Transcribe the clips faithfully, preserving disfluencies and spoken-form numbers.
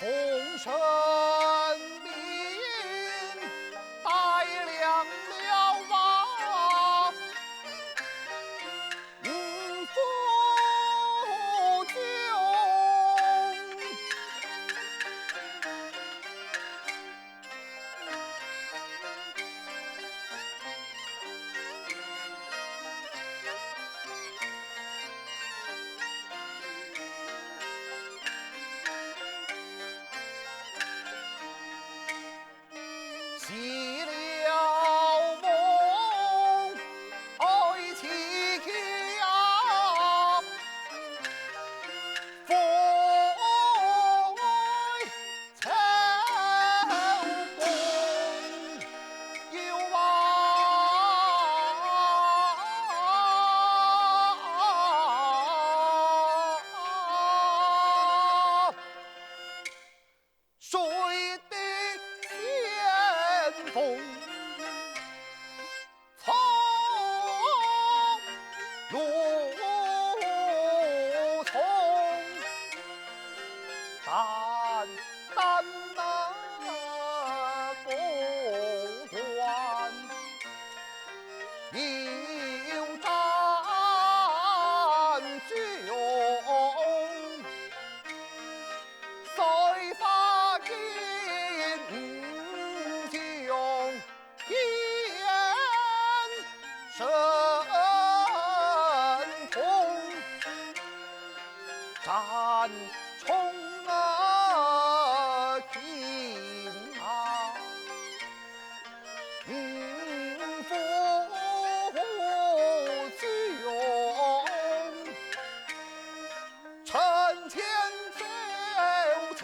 风声里带亮了啊，五福酒。 起了风，爱起家，风吹草风又啊。 水滴先锋，从路从，淡淡那个船，有站中。 水花溅，英雄眼神通，战冲啊，行啊，五福酒。 城前走进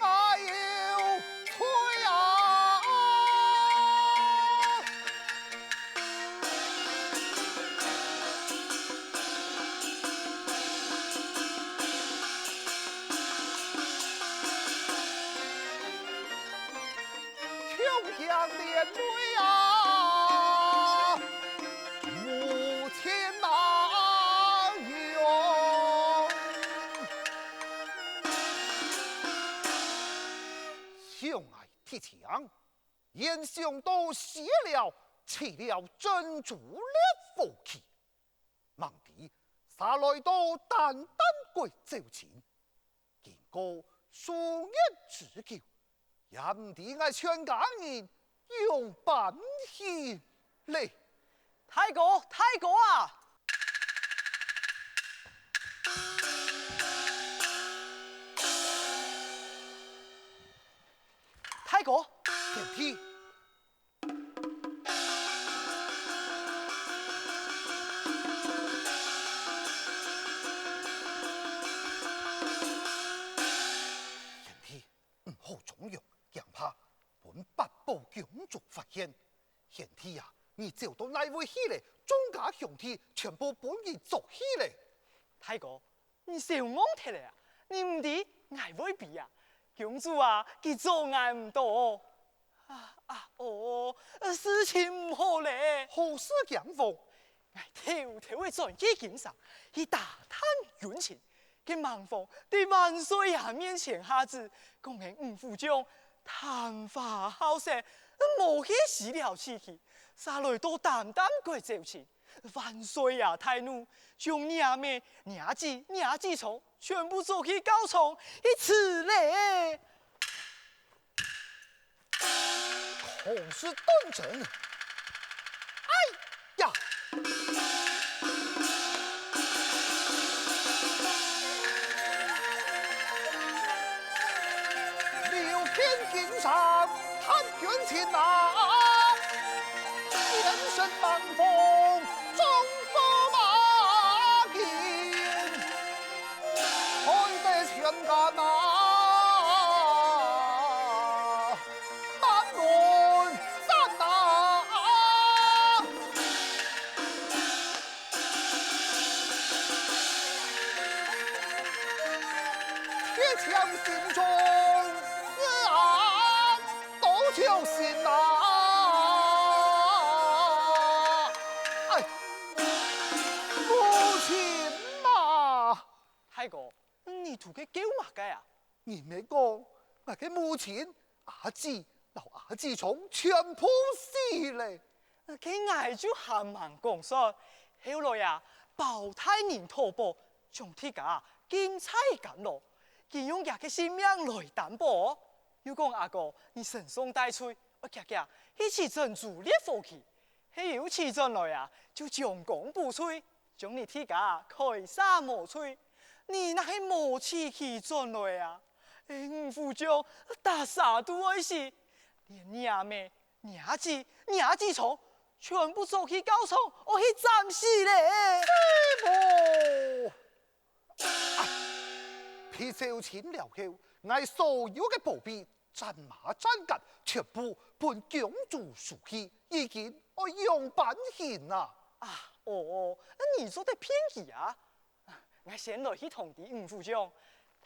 哪有吹啊？琼阳连蕊啊！ 母亲啊，用想爱提枪，焉想到死了，起了珍珠烈火气。 吂知，嗄來到淡淡个酒精，經過數月之久，也毋知𠊎全家人仰般去咧。大哥，大哥啊！大哥，贤弟， 贤弟，毋好張揚，驚怕分八寶公主發現。賢弟啊，你走到哪位去咧？眾家兄弟全部分你捉去咧。大哥， 你燒戇忒了啊！你毋知𠊎會飛啊？公主啊，佢捉𠊎毋到哦！啊啊哦，事情毋好咧！何事驚慌？𠊎偷偷仔轉去京城，去打探軍情。該孟獲在萬歲爺面前下旨，講𠊎五虎將貪花好色，無去西涼地區，嗄來到淡淡个朝廷。 萬歲爺大怒，將若姆、若姊、若子聰全部捉去校場去處咧。何事斷真？哎呀！劉謙經常 探軍情啊，奸臣孟獲，縱火罵人，害得全家啊，滿門斬啊！ 鐵槍心中刺啊，刀就心啊！哎，母親啊！大哥，你圖佢救麼个啊？你毋係講𠊎个母親、阿姊摎阿姊丈全部死了？該𠊎就還吂講煞，後來啊，包大人討保，將自家禁在監牢，佢用厥个性命來擔保哦。又講阿哥，你身上帶罪，愛遽遽去市鎮租烈火器，係有市鎮來啊，就將功補罪。 將你自家開殺無罪，你若係無死去轉來啊，吾府將打殺都愛死，連若姆、若姊、若姊丈全部捉去教場，愛去斬死咧！師父！啊，被小青了後，𠊎所有个寶貝、戰馬、戰鐲，全部分公主收去，如今愛仰般行啊？啊，哦，你做得騙佢啊？ 𠊎先來去通知吳府將。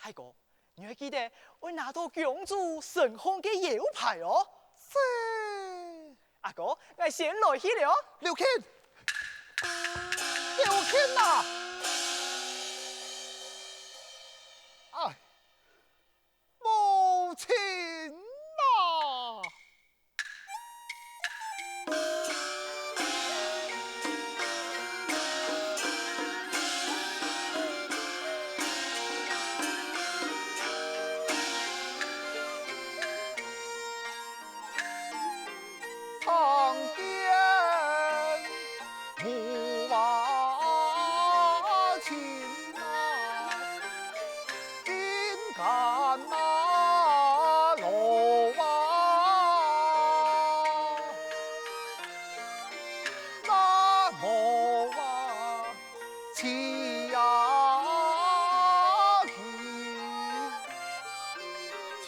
大哥，你愛記得愛拿到公主身項个腰牌哦。是。阿哥，𠊎先來去了。劉卿！劉卿啊！哎，母親啊！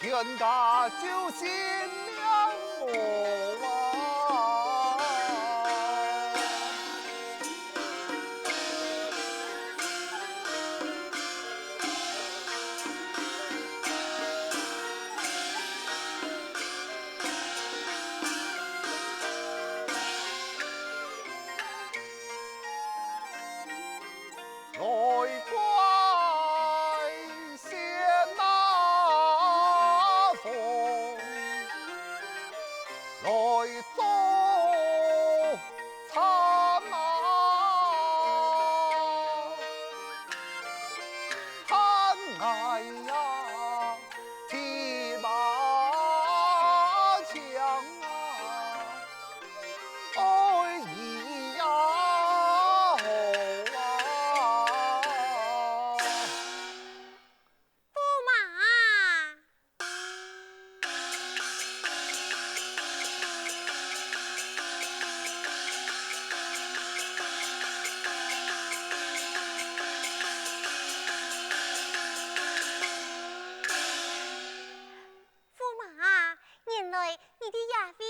全家就性命无啊！ 来怪仙啊风，来做惨啊寒哀呀！ 天马强啊，哀呀吼啊！驸马，驸马，原来你在这位。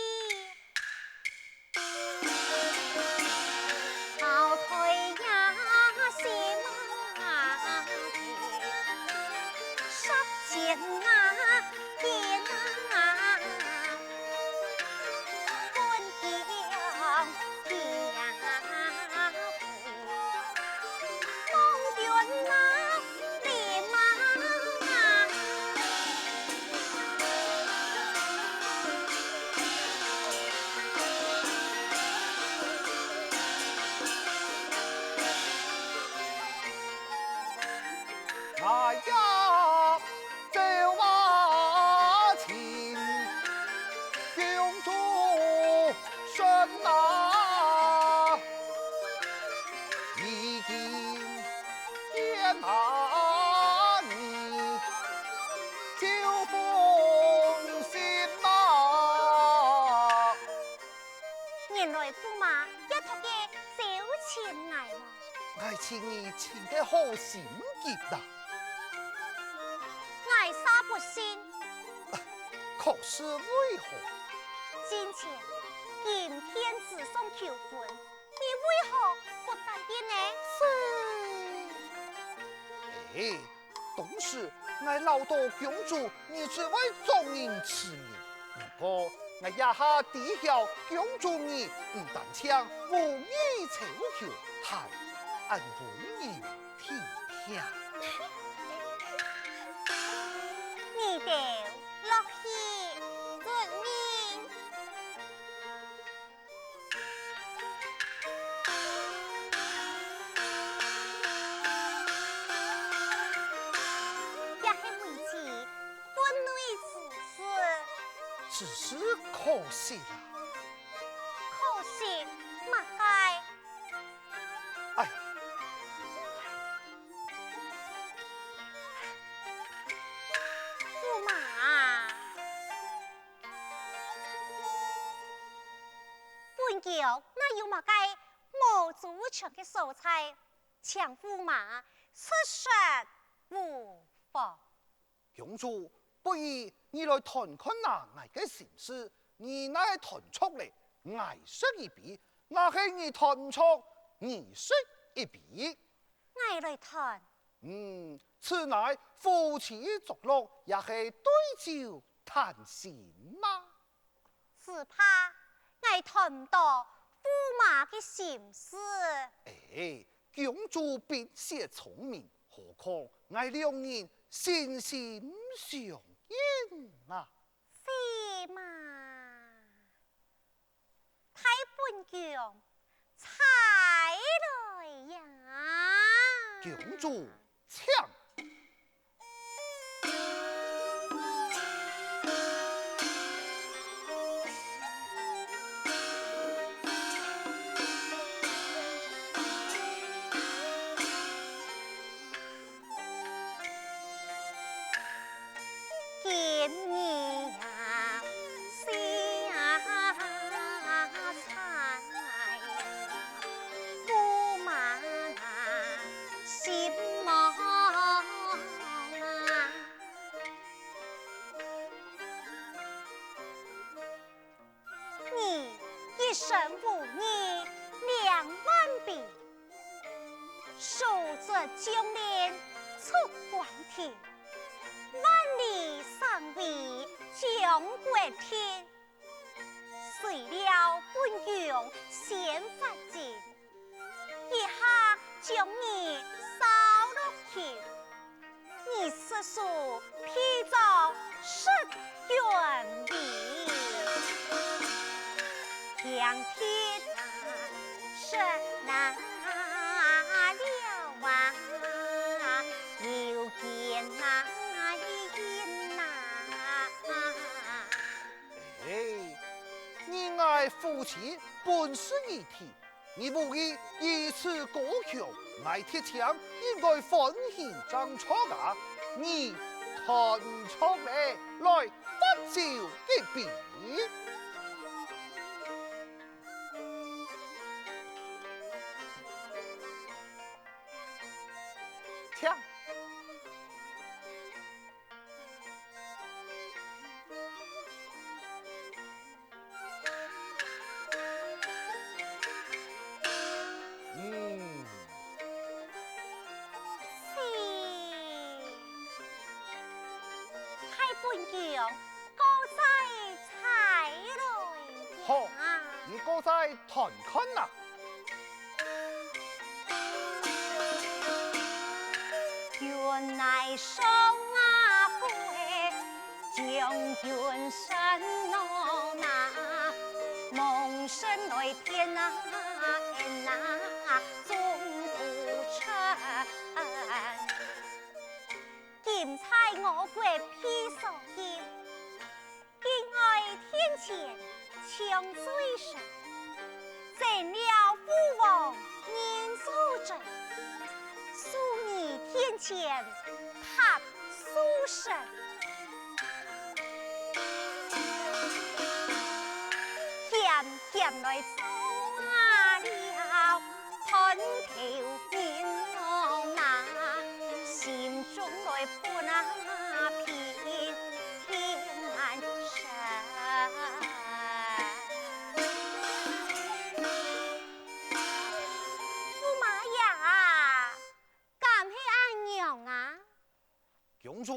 哎呀，走啊，亲，公主身啊，已经见啊你，就放心啊。原来驸马也托个小情爱么？ 爱情你情个好心急啦。爱啥不信？可是为何？先前金殿之上求婚，你为何不答应呢？是。哎， 当时，𠊎老道公主你只会做人痴人，不过，𠊎这下知晓公主你毋单淨无意求求，还恁温柔体贴。真是可惜啊！可惜麼个？哎，驸馬啊，本宮哪有麼个無周全个所在，請驸馬出說無妨。 公主，不如你來探看啊𠊎个心事，你若係探著咧，𠊎食一杯；若係你探毋著，你食一杯。𠊎來探。嗯，此乃夫妻作樂，也係對酒談心嘛。 只怕𠊎探毋到驸馬个心事。哎，公主冰雪聰明，何況𠊎兩人心心相印啊！是嘛？待本宮採來呀！公主， 請。今日啊，下菜，驸馬啊，心忙啊。你一身武艺两万倍，手执将令出关天， 万里相围将国定。谁料本宫先发制，一下将你扫落去，你失手劈作十卷皮。 哎，你𠊎夫妻本是一體，你武艺如此高強，𠊎鐵青應該歡喜正著啊！你探著咧，來，發酒一杯。 請。嗯。是。待本宮 過再採來呀。好，你過再探看啊。金釵我國披上衣，境外天塹像醉神，成了武王人主宰，素女天塹踏书生。 險險來撞了，斷頭人亡啊，心中來分啊，平平安神。驸馬爺啊，敢係恁樣啊？ 公主，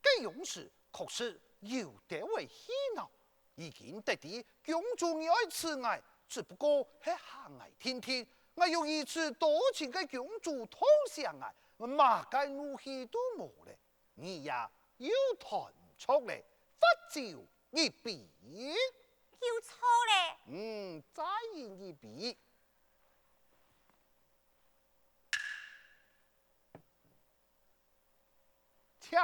該樣時確實有兜仔氣惱，如今得知公主你愛辭𠊎，只不過係嚇𠊎定定，𠊎有如此多情个公主痛惜𠊎，麼个怒氣都無咧。你也又斷著咧，罰酒一杯。又錯咧。嗯，再飲一杯。請。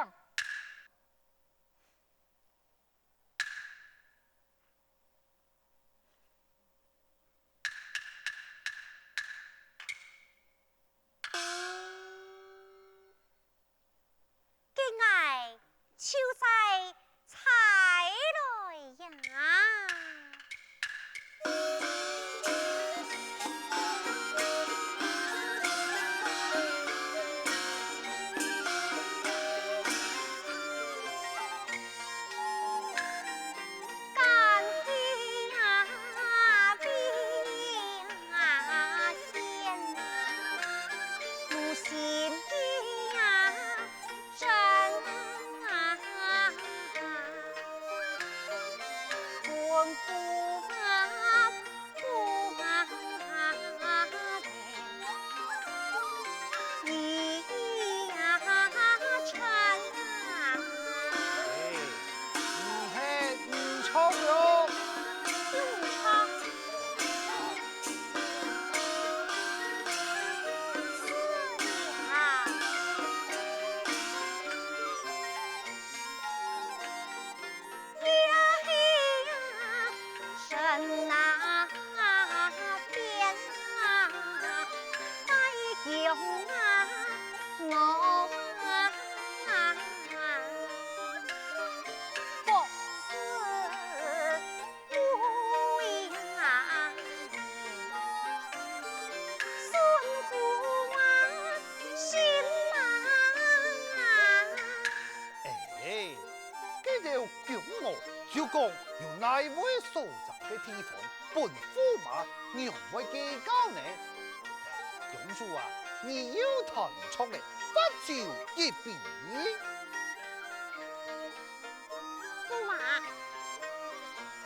好用。用你唱。是你啊。呀嘿呀，山那边啊，在用啊，我啊。 不是为啊，孙悟啊，心啊。哎，該兜弓弩就讲有哪位所在个地方，分駙馬仰會計較呢？弓弩啊，你又彈錯了，罰酒一杯。 駙馬，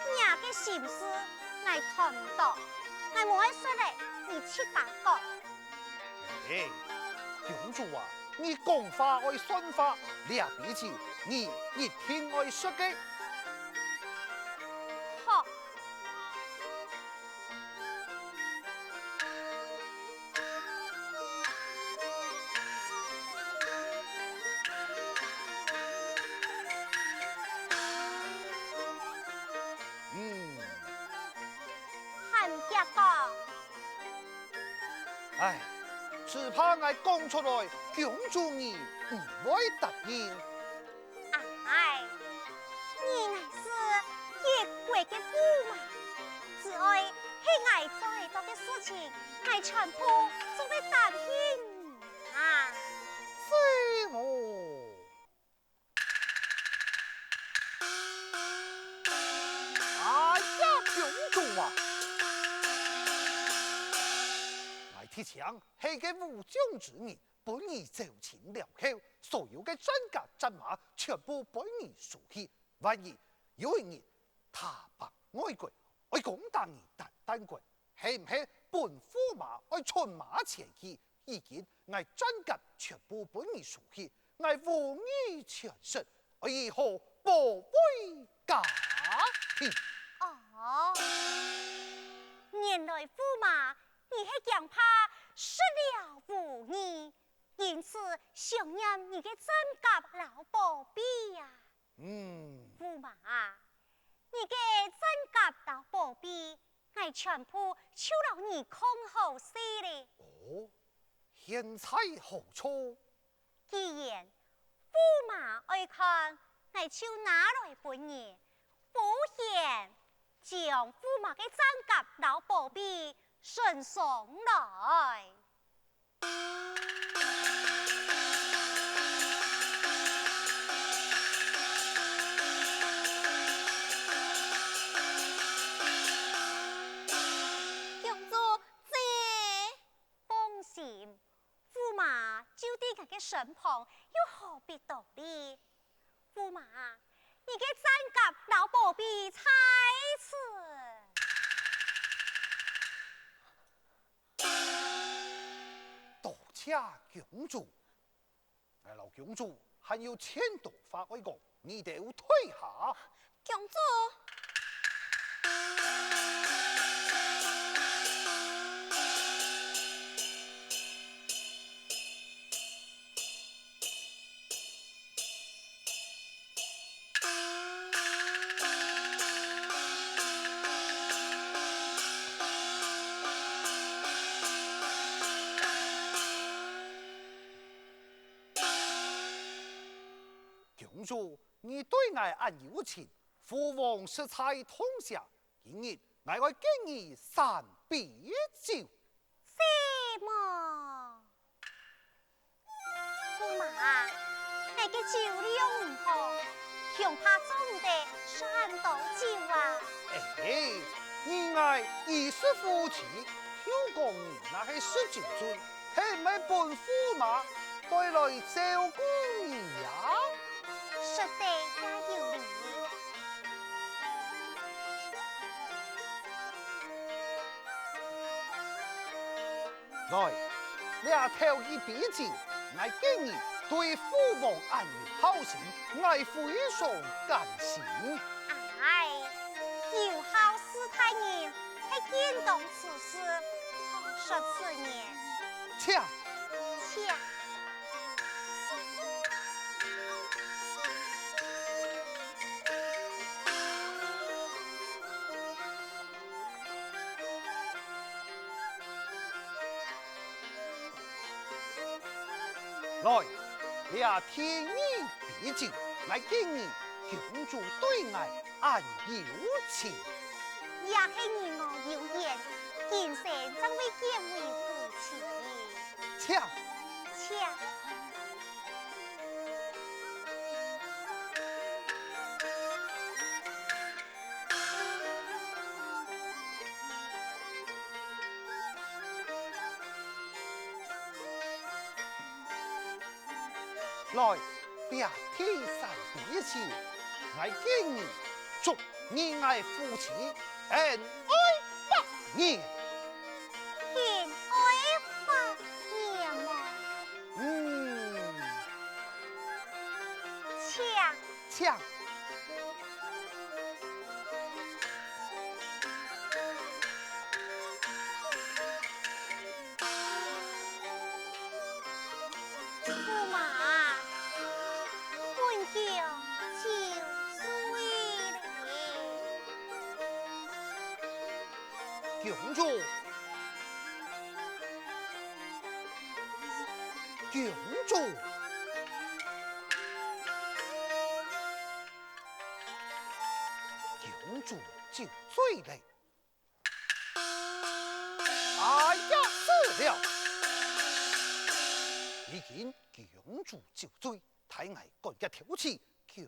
若个心事，𠊎揣毋到，𠊎無愛說了，你自家講。哎，弓弩啊，你講話愛算話，這杯酒你一定愛食个。好。 嗯。還遽講。唉，只怕𠊎講出來，弓弩你毋會答應。 唉，你乃係一國个駙馬，只愛係𠊎做得到个事情，𠊎全部做得答應你啊。係無？哎呀，弓弩啊！𠊎提醒係个武將之人， 分你招親了後，所有个戰甲戰馬全部分你收去。萬一有一日，他北外國愛攻打你單丹國，係毋係分駙馬愛出馬前去？如今𠊎戰甲全部分你收去，𠊎無義全失，愛如何保衛家庭？哦，原來駙馬，你係驚怕失了武藝， 因此想念你个戰甲摎寶貝啊。嗯。駙馬啊，你个戰甲摎寶貝，𠊎全部就摎你囥好勢咧。哦，現在好處？既然駙馬愛看，𠊎就拿來分你。傅賢，將駙馬个戰甲摎寶貝呈上來。 公主，這……放心，駙馬就在𠊎个身旁，又何必多禮？駙馬，你个戰甲摎寶貝在此。 多謝公主。𠊎摎公主還有盡多話愛講，你兜退下。公主！ 公主，你對𠊎恁有情，父王實在痛惜，今日𠊎愛敬你三杯酒。 係無？駙馬，𠊎个酒量毋好，恐怕做毋得食恁多酒啊。哎，你𠊎衣食父親，又講你若係食酒醉，係毋係分駙馬帶來照顧你啊？說得也有理。 來，這頭一杯酒，𠊎敬你，對父王恁有孝心，𠊎非常感心。啊，哎，有孝事大人，係見當此事，好說此言。請。請。 來，這天衣杯酒，𠊎敬你，公主對𠊎恁有情。也係你我有緣，今生正會結為夫妻。請。請。 來，這天山地情，𠊎敬你，祝你𠊎夫妻恩愛百年。恩愛百年嘛。嗯。請。 請。驸馬，本宮酒醉了。 公主，公主，公主酒醉了。哎呀，死了！如今公主酒醉，待𠊎趕遽偷取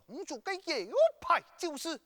公主个腰牌就是。